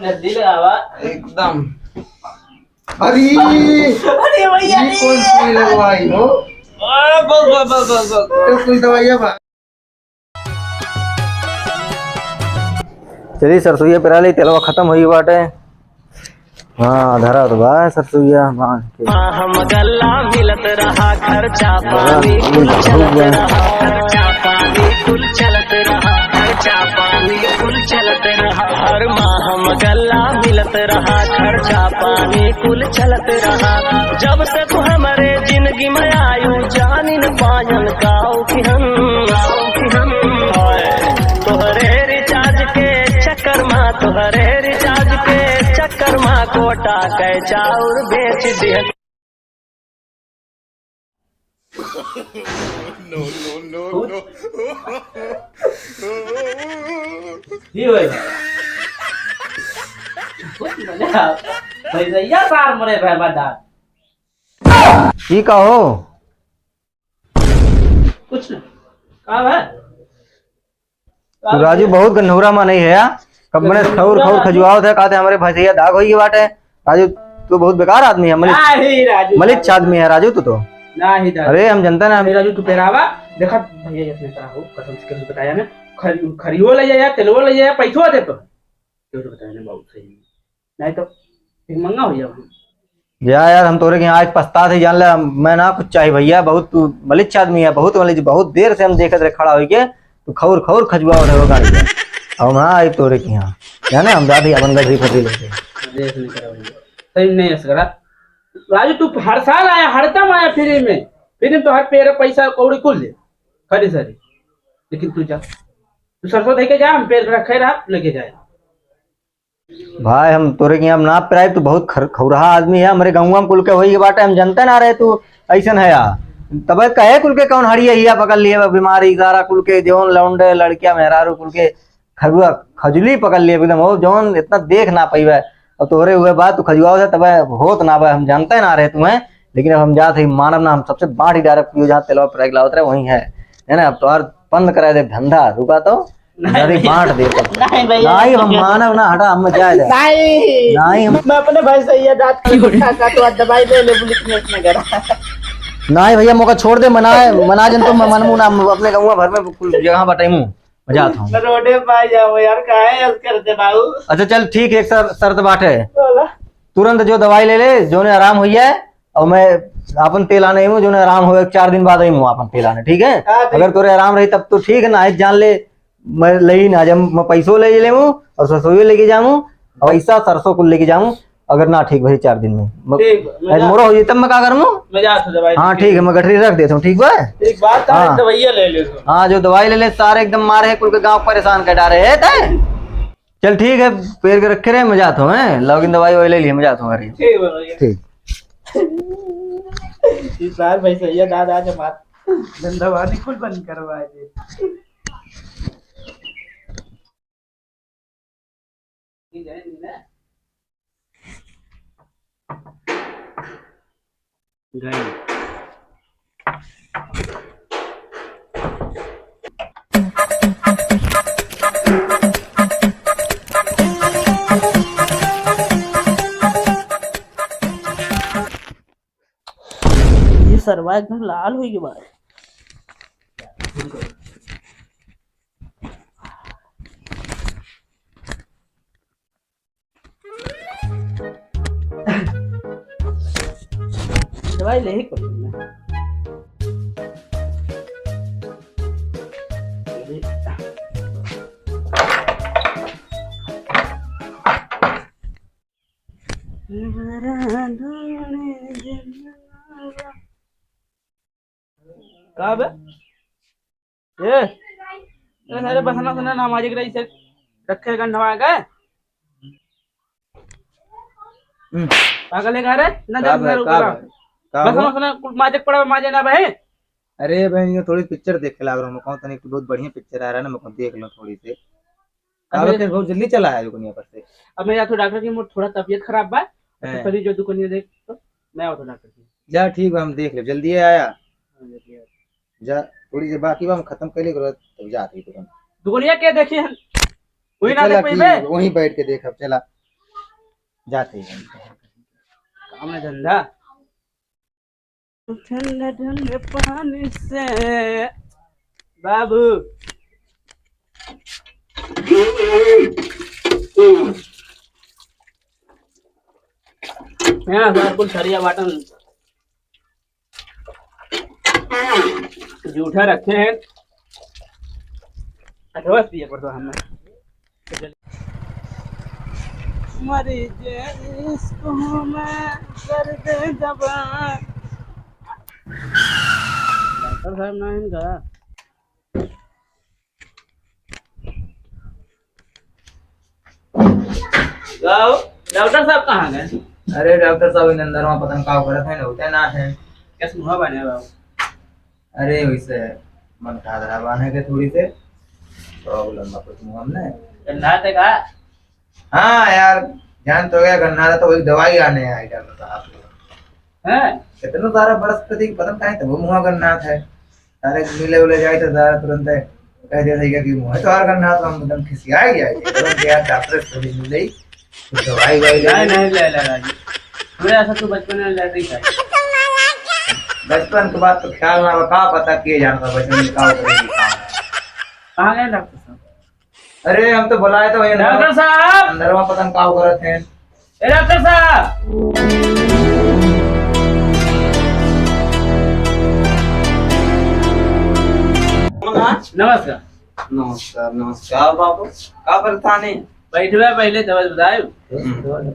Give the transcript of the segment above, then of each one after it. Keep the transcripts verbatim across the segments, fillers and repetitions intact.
जल्दी लगावा। एकदम। अरे, अरे भैया, ये अरे। कौन सुई लगवाई हो? आ, बस, बस, बस, बस, बस। तो कोई दवाइयाँ बा? चली सरसोइया पेरा ली, तेलवा खतम होई बाटे। हाँ, धरा तो बा सरसोइया बांध के। हम गल्ला मिलत रहा, खर्चा पानी कुल चलत रहा, खर्चा पानी कुल चलत रहा, खर्चा पानी कुल चलत रहा। हर माह हम गल्ला मिलत रहा, खर्चा पानी कुल चलत रहा। जब से तू हमरे जिंदगी में आयु, जानी न पायन काऊ कि हम, काऊ कि हम। तोहरे रिचार्ज के चक्कर मा, तोहरे रिचार्ज के चक्कर मा कोटा के चाउर बेच दिहन। No, no, no, no। की होई? कुछ मजा आता। भैया सार मरे भाई बड़ा। की कहो? कुछ ना। का बा? तू राजू बहुत गन्हौरा मा नहीं है, या? कब मने खौर खौर खजुआवत है, कहते हमरे भैंसिया दाग होई बाटे। राजू, तू बहुत बेकार आदमी है, मलिच, नहीं, राजू, मलिच राजू। आदमी है राजू तू तो। नहीं, राजू। अरे, हम जनता ना। नहीं, राजू, तू पेरावा, देखा, भैया, इसने कहा हो, कसम से कुछ बताया ना, खरी-, खरियो ले जाया, तेलवो ले जाया, पैसो दे तो। क्यों तो बताया ना, बाबू, सही। नहीं तो फिर मंगा हो जाओ हम। जा यार, हम तोरे के यहाँ आज पछतात ही, जान ले, हम, मैं ना कुछ चाही भैया, बहुत तू मलिच आदमी है, बहुत मलिच, बहुत देर से हम देखत रहे खड़ा होई के, तू खौर खौर खजुआवत है वो गाड़ी में। अब हम ना आई तोरे के यहाँ, जाने हम जाते ही अपन गठरी फटरी लेके। देख नहीं करा भैया, सही नहीं है सगरा। राजू तू हर साल आया, हरदम आया फ्री में, फ्री में तो हर पेड़ पैसा कौड़ी कुल ले, खरी सरी, लेकिन तू जा, तू सरसों दे के जा, हम पेड़ रखे रहा, लेके जाए। भाई, हम तोरे के यहाँ ना पिराई, तू बहुत खर-, खौरहा आदमी है। हमरे गउँवा में कुल के होई के बाटे, हम जनते ना रहे तू अइसन है या। तबे कहे कुल के कौन हड़िया हिया पकड़ लिए बा, बीमारी सारा कुल के, जौन लौंडे, लड़किया, मेहरारू कुल के खजुआ, खजुली पकड़ लिए एकदम, हो जौन इतना देख ना पइबे। अब तोहरे हुए बात, तू खजुआवत है, तबे होत ना बा, हम जनते ना रहे तुम्हें, लेकिन अब हम जात ही मानब ना, हम सबसे बांट ही डायरेक्ट पियो, जहाँ तेलवा पिराई के लावत रहे, वहीं है, है ना? अब तोहार बंद कराए दे धंधा, रुका तो। नहीं अरे भैया। बांट दे तब। नहीं भैया। नहीं, हम मानव ना, हटा, हम जाए दे। नहीं। नहीं, हम मैं अपने भाई से ये दांत का गुट्ठा का तो दवाई ले ले, पुलिस में इतना करा। नहीं भैया, मौका छोड़ दे, मना, मना जन तो मैं मनमू ना, हम अपने गउँवा भर में कुल जगह बटेमू, मजा आता हूँ। मैं रोडे पा जाऊँ यार, काहे ऐसे करते बाबू? अच्छा चल ठीक है, एक सर-, शर्त बाटे। बोला। तुरंत जो दवाई ले ले, जोने आराम होई जाए, और मैं आपन तेल आने हूँ, जोने आराम होए, चार दिन बाद आई हूँ आपन तेल आने, ठीक है? हाँ, ठीक। अगर तोरे आराम रही तब तो ठीक है, ना जान ले, मैं लई ना, जब मैं पैसो ले लेमू और सरसोइयो लेके जामू और पैसा सरसों कुल लेके जामू। अगर ना ठीक भई चार दिन में, मैं, ठीक बा, मैं आज जा-, मोरो हो जाई तब मैं का करमू? मैं जात हूँ दवाई हाँ, लेके। ठीक है, मैं गठरी रख देता हूँ, ठीक बा? ठीक बात है, हाँ। दवाइयाँ ले ले तू। हाँ, जो दवाई ले ले, सारे एकदम मारे हैं, कुल के गाँव परेशान कर डारे है तै। चल ठीक है, पेर के रखे रहे, मैं जात हूँ, हैं? लौकिन दवाई ववाई ले लिए, मैं जात हूँ घरे। ठीक बा भैया। ठीक। इस बार भाई सही है, दादा आज हमार धंधा पानी कुल बंद करवा दे। गए। ये सरवा एकदम लाल होई गई बा। दवाई ले ही कोई ना। का बे? ए, ए, अरे बसना सना ना माजिक रही से रखे गंढवा के। हम्म। पागल है का रे? ना का जब बे, ना का रुकला। बे, का बसना हो? सना कुल माजिक पड़ा, माजे ना बहे। अरे बहन, ये थोड़ी पिक्चर देखे लाग रहा हूँ, कौन तनी एक बहुत बढ़िया पिक्चर आ रहा है ना, मैं कहूँ देख लो थोड़ी सी। अब अबे फिर बहुत जल्दी चला है दुकनिया पर से। अब मैं जात हूँ डॉक्टर की, मोर थोड़ा तबीयत खराब बा। तो हैं। तभी जो दुकनिया देख तो मैं आवत हूँ डॉक्टर की। जा ठीक बा, हम देख लेब, जल्दी आया। हाँ, जल्दी आया। जा, थोड़ी देर बाकी बा, हम खत्म कर ले, ओकरे बाद तब जात ही तुरंत। दुकनिया के देखी हम। वही ना चला देख पाइबे। ठीक, वहीं बैठ के देखब, चला। जाते हैं। काम है धंधा। ठंडे ठंडे पानी से बाबू। यहाँ सार कुल सरिया बाटन जूठा रखे हैं। अथवा पिए पड़ता हमें। मरीज इश्क हूँ मैं, दर्द जबान। डॉक्टर साहब ना इनका। गाओ, डॉक्टर साहब कहाँ गए? अरे डॉक्टर साहब, इन अंदर में पता नहीं का करत है, होते ना है। कैसे मुँह बने बाबू? अरे वैसे मन का धरा बाने के थोड़ी से प्रॉब्लम बा कुछ मुँह में। गन्ना ते का? हाँ यार, जान तो गया गन्ना तो वही दवाई आने आई डॉक्टर साहब। हैं? इतना सारा बरस पे देख पता नहीं काहे तो वो मुँह गन्ना है। सारे मिले उले जाए तो सारा तुरंत कह दिया सही कि मुँह है तो और गन्ना तो हम एकदम खिसिया ही जाए। तुरंत यार डॉक्टर से थोड़ी मिल गई। तो दवाई वाई ले नहीं, ले। नहीं, ले, ले, राजू। हमरे ऐसा तो बचपन में लैट्रिन का। बचपन के बात तो ख्याल ना बा, का पता के जानता बचपन में का होता है, का। कहाँ गए डॉक्टर साहब? अरे, हम तो बुलाए तो वहीं डॉक्टर साहब! अंदर में पता नहीं का करत हैं। ए डॉक्टर साहब! नमस्कार। नमस्कार, नमस्कार बाबू। का परेशानी? बैठबे पहले तब बतायो। हम्म।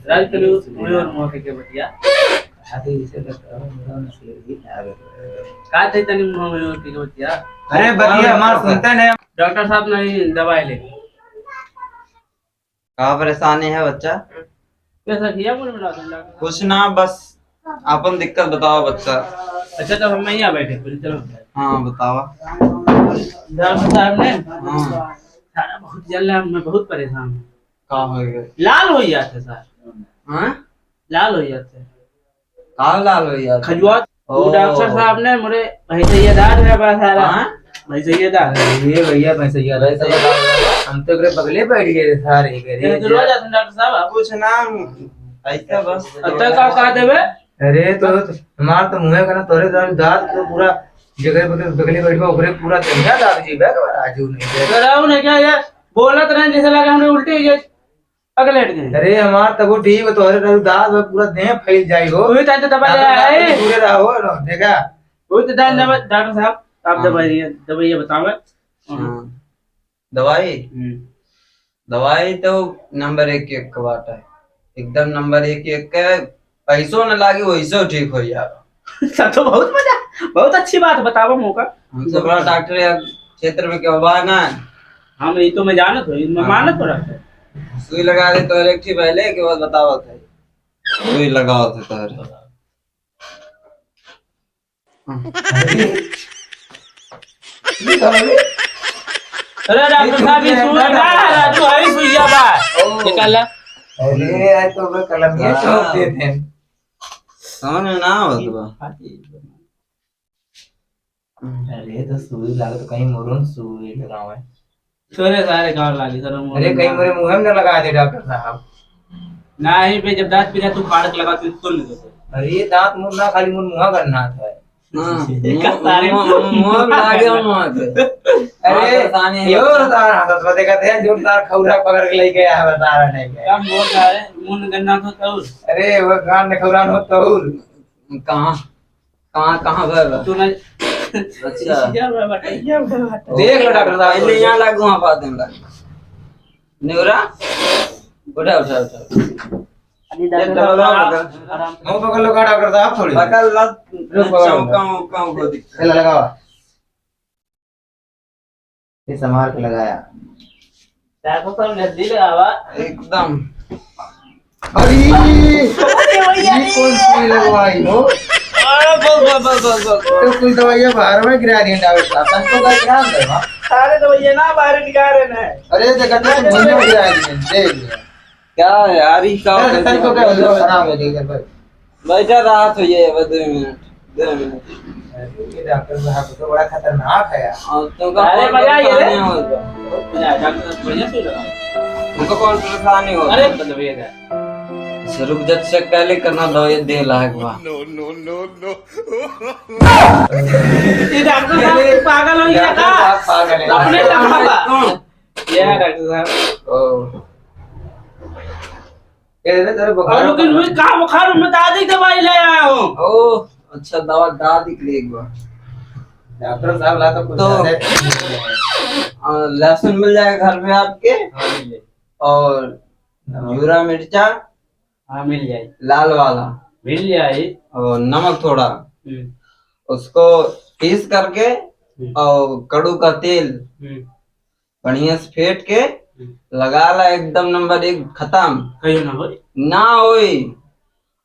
राज कलू, मुँह और मुँह के, के बतिया। का थे तनी मुँह और मुँह के, के बतिया? अरे बतिया हमार सुनते नहीं। डॉक्टर साहब नहीं दवाई ले। का परेशानी है बच्चा? कैसा किया बोल बना दे डॉक्टर? कुछ ना, बस अपन दिक्कत बताओ बच्चा। अच्छा, तब हम यहाँ बैठे, बोले, चलो। हाँ, बतावा। डॉक्टर साहब ने हाँ। सारा बहुत जल रहा है, मैं बहुत परेशान हूँ। का हो गया? लाल हो गया था सर। हाँ? लाल हो गया था। का लाल हो गया था? खजुआ। ओ। वो डॉक्टर साहब ने मोरे भैंसैया दांत में बड़ा सारा। हाँ? भैंसैया दांत। अरे भैया, भैंसैया दांत। भैंसैया दांत। हम तो एकरे बगले बैठ गए थे सारे के। ये तो रोज आते हैं डॉक्टर साहब, आप। कुछ ना, ऐसा बस। अब तक का कहा देवे? अरे तो हमार तो मुँहे का ना तोरे दांत, दांत तो पूरा जगह बगल, बगले बैठबा ओकरे पूरा दहिया दांत जीबे के राजू नहीं दे। डराओ नहीं क्या ये? बोलत रहे जैसे लगा हमने उल्टी हो जाए। पकड़ लेट गए। अरे हमार तबो ठीक है, तोहरे रहू दांत में पूरा देह फैल जाई हो। वही टाइम तो दबा ले आए। दूरे रहो, रहो, देखा। वही तो दांत दबा, डॉक्टर साहब, आप हाँ। दवाई, दवाई बतावे। हाँ। दवाई? हम्म। दवाई तो नंबर एक, एक का बात है। एकदम नंबर एक, एक के पैसो न लागे, वैसे ठीक हो जाएगा। तब तो बहुत मजा, बहुत अच्छी बात, बतावा मौका। हमसे बड़ा डॉक्टर या क्षेत्र में केहू बा ना। हम ई तो मैं जानत हई, मैं हाँ। मानत हई डॉक्टर। सुई लगा दे तो एक ठी पहले के बाद बतावत है। सुई लगावत है तोहरे। अरे डॉक्टर साहब, ये सुई ना, राजू, हई सुइया बा। ओ। निकाल ला। अरे, आज तो मैं कलमिया हाँ। चौक दे दे। समझ में ना आवत बा। अरे, तो सुई लागत, कहीं मोरन सुई लगावे। तोरे सारे गाँव लागी, तोरे मुँह अरे, में कहीं ना। मोरे मुँह में न लगा दे डॉक्टर साहब। नहीं बे, जब दांत पीरा तू फाड़ के लगा, तू तो नहीं देते। अरे, ये दांत मुँह ना, खाली मुँह, मुँह करना था। हाँ, का मुँह, सारे मुँह, मुँह, मुँह लागे मुँह के। अरे, हाँ, परेशानी है यो बच्चा। तार हाथ में देखा थे, जो तार खौरा पकड़ के लेके आया, बता रहा नहीं है। कम बोल रहा है, मुँह में गन्ना तो तौर। अरे, वो कान में खौरा न हो तौर। कहाँ? कहाँ, कहाँ गए बा? तू नहीं। अच्छा। ये बा, बा, ये बा, बा। देख लो डॉक्टर साहब, पहले यहाँ लागू, वहाँ पास देने लागू। निवरा? उठा, उठा, उठा। अभी ये डॉक्टर डबल साहब, लगा, आराम, पकड़। आराम से। मुँह पकड़ लो का डॉक्टर साहब, थोड़ी। पकड़ लो, रुक, पकड़ लो। चौका, उका, उका दिखता है। चला, लगावा। ये संभाल के लगाया। चार सौ साल जल्दी लगावा। एकदम। अरे! अरे भैया ये रे! कौन सुई लगवाई हो? अरे बस, बस, बस, बस, बस। तो कुल दवाइयाँ बाहर में गिरा दिए डॉक्टर साहब। तनको का ध्यान दे, हाँ? सारे दवाइयाँ ना बाहर निकाल रहे हैं। अरे देखा तो कुल भुइयां गिरा दिए, देख लिया। क्या है यार, ये क्या चल, होता है? तनको क्या हो गया? आराम हो जाएगा, बस। बैठा रहा तो ये, बस दो मिनट। दो मिनट। अरे, ये डॉक्टर साहब तो बड़ा खतरनाक है यार। और तो का अरे, बहुत मजा आ गया रे। परेशानी होता। मजा आया, डॉक्टर साहब बढ़िया से लगा। तुमको कौन परेशानी हो? अरे, बदलवे का। इसे रुक जा, check पहले करना दो, ये दे लायक बा। ये डॉक्टर साहब पागल हो गया डॉक्टर का? साहब पागल है। अपने लगा बा। तुम। ये है डॉक्टर साहब। ओ। कह रहे तेरे बुखार और लेकिन हुई का बुखार में दादी दवाई ले आया हूँ। ओ, अच्छा, दवा दादी के लिए एक बार। डॉक्टर साहब ला तो कुछ तो, ज्यादा ही अ, लहसुन मिल जाएगा घर में आपके? हाँ, मिल जाएगा। और हाँ। जीरा मिर्चा? हाँ, मिल जाए। लाल वाला? मिल जाए। और नमक थोड़ा। हम्म। उसको पीस करके हम्म। और कड़ू का तेल हम्म। बढ़िया से फेंट के हम्म। लगा ला, एकदम नंबर एक खतम। कहियो ना होई। ना होई,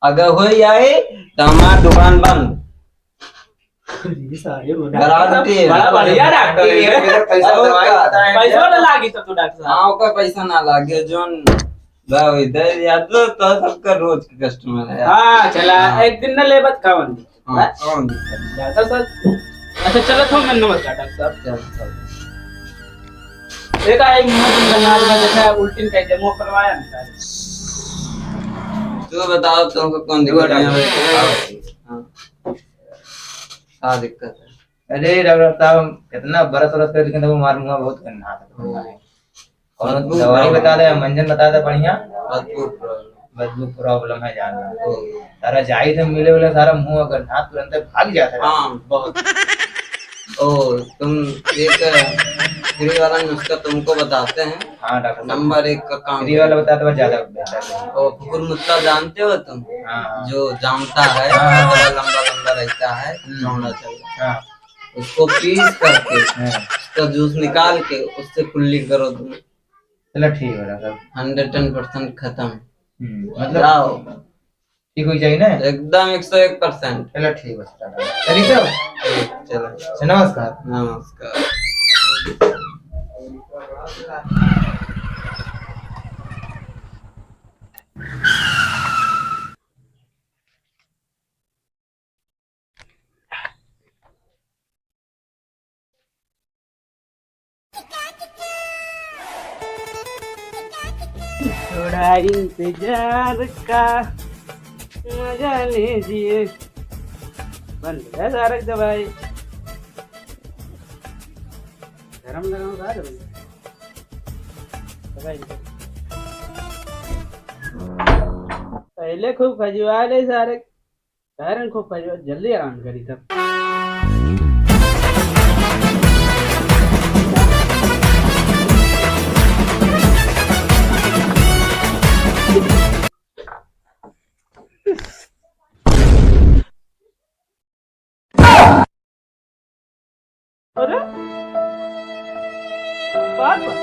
अगर होई जाए तो हमार दुकान बंद। अरे सारे वो गारंटी है। बड़ा बढ़िया डॉक्टर है। ये पैसा और दवाई का? बताएं। पैसा ना लागी तो तू डॉक्टर साहब। हाँ, ओकर पैसा ना लागे, जोन बा वही दे दिया तो, तो सबका रोज के customer है यार। हाँ, चला, हाँ। एक दिन ना लेबत खावन। हाँ, हाँ? कौन दिक्कत? ज्यादा सर। अच्छा, चलो तो मैं नमस्कार डॉक्टर साहब। चल, चल। एक आई मुंह तुम बना दे, जैसे उल्टी कह दे, मुंह करवाया ना सारे। तू बताओ, तुमको कौन दिक्कत है? हाँ। हाँ। का दिक्कत है? अरे डॉक्टर साहब, कितना बरस बरस कर, लेकिन वो मार मुंह बहुत गंदा था। हाँ। कौनो बदबू दवाई बदबू बता दे, मंजन बता दे बढ़िया। बदबू problem। बदबू problem है जान। ओ। सारा जाई थे मिले वाला, सारा मुंह अगर ना तुरंत भाग जाता है। हाँ, बहुत। ओ, तुम एक free वाला नुस्खा तुमको बताते हैं। हाँ, डॉक्टर साहब। नंबर एक का काम free वाला बता दो, ज्यादा बेहतर है। ओ, कुकुर मुत्ता जानते हो तुम? हाँ, हाँ। जो जामता है, हाँ, हाँ। थोड़ा लंबा लंबा रहता है, हम्म। चौड़ा चौड़ा। हाँ। उसको पीस करके, हाँ। उसका juice निकाल के उससे कुल्ली करो तुम। चलो ठीक है डॉक्टर। Hundred ten percent खत्म। हम्म, मतलब जाओ। ठीक हो जाए ना? एकदम एक सौ एक percent। चलो ठीक है डॉक्टर। चलिए तो। चलो। नमस्कार। नमस्कार। थोड़ा इंतजार का मजा लीजिए। बंद है सारा दवाई। गरम गरम खा लो। दवाई दे। पहले खूब खजुआ ले सारे। कारण को परिवार जल्दी आराम करी तब। अरे? बात बा।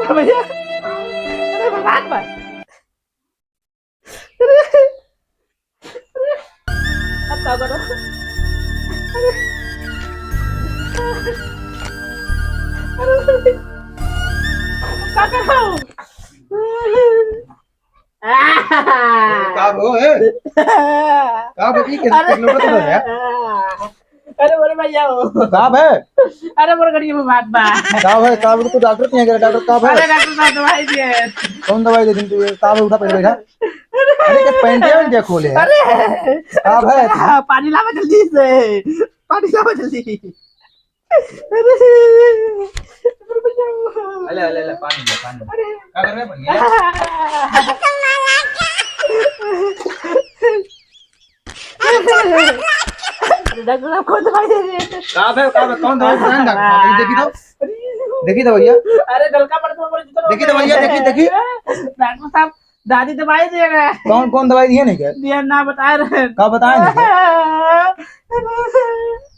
अरे भैया, अरे बात बा। अरे, अरे, अब का करो? अरे, अरे, अब का करो? का भो है? का भो, ई कैसे अरे, लोटा तो है? अरे मोरे भैया हो। का भे? अरे मोरे गड़िया में बात बा। का भे? का भे? तू डॉक्टर के यहाँ गया, डॉक्टर का भे? अरे डॉक्टर साहब दवाई दिए। कौन दवाई दे दिन तू? का भे? उठा पहले बैठा। अरे क्या पैंटिया वैंटिया खोले है? अरे। का भे? हाँ, पानी लावा जल्दी से। पानी लावा जल्दी। अरे। अरे भैया। अले, अले, अले, पानी ले, पानी। अरे। का कर रहे हैं? पानी ले। डॉक्टर साहब, कौन दवाई दे रहे हैं? का भे, का भे, कौन दवाई दे रहे हैं डॉक्टर साहब? देखी तो। अरे, देखी तो भैया। अरे, गलका पड़ गया, बोले, देखी तो भैया, देखी, देखी। डॉक्टर साहब, दादी दवाई दे रहे हैं। कौन, कौन दवाई दिए नहीं क्या? दिया ना, बता रहे हैं। का बताए नहीं क्या?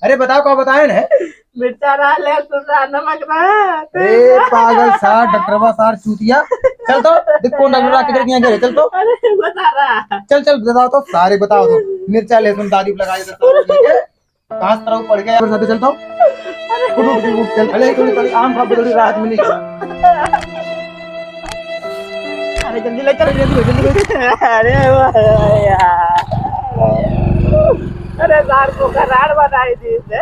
अरे, बताओ, का बताए नहीं? मिर्चा रहा, लहसुन रहा, नमक रहा। अरे पागल सार, डॉक्टरवा सार चूतिया। चल तो, देख कौन डॉक्टर आके तेरे यहाँ गए, चल तो। अरे बता रहा। चल, चल, बताओ तो, सारे बताओ तो। मिर्चा, लहसुन, दादी लगा दे तो। कहाँ से तरह पड़ गया, फिर साथे चल तो। अरे। उठ, उठ, उठ, उठ, चल। अरे, थोड़ी, थोड़ी आम खा, थोड़ी राहत मिली। अरे, जल्दी ले चल, जल्दी, जल्दी। अरे, वाह, यार। अरे, सार को करार बनाई दी इसने।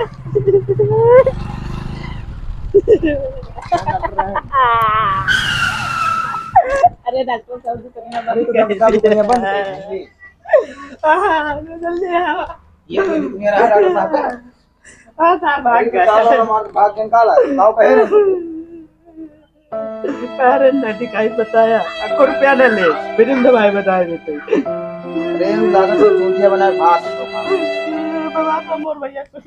अरे डॉक्टर साहब, दुकनिया बंद अरे तो कर डॉक्टर साहब, दुकनिया बंद कर दीजिए। हाँ, जल्दी आओ। ये तो दुकनिया रहा डॉक्टर साहब का। हाँ, साहब, भाग अरे तो गए। साहब, हमारे भाग गए, काला, साहब कहे रहे। अरे नटी काई बताया, अक्को रुपया न ले, फिर इन दवाई बताए देते। अरे, इन लागत से चूतिया बनाए, भाग तो खा। बाबा, तो मोर भैया को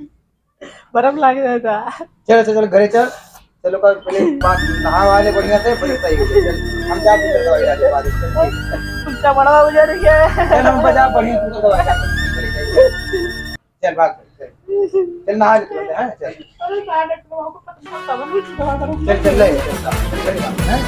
बरम लाग जाता। चल, चल, चल, घरे चल। चलो, कल पहले बात नहा वाले बढ़िया से, फिर सही हो जाए। चल, हम जा, फिर दवाई डाले बाद में। चल, ठीक। कुत्ता बड़ा हो जा रही है। चल, हम बजा बढ़िया से दवाई डाले। चल, भाग, चल। चल, नहा ले, चलते हैं, चल। अरे, ना, डॉक्टर बाबू को पता नहीं, तब भी दवा करो। चल, चल, ले, चल, चल, चल, हैं?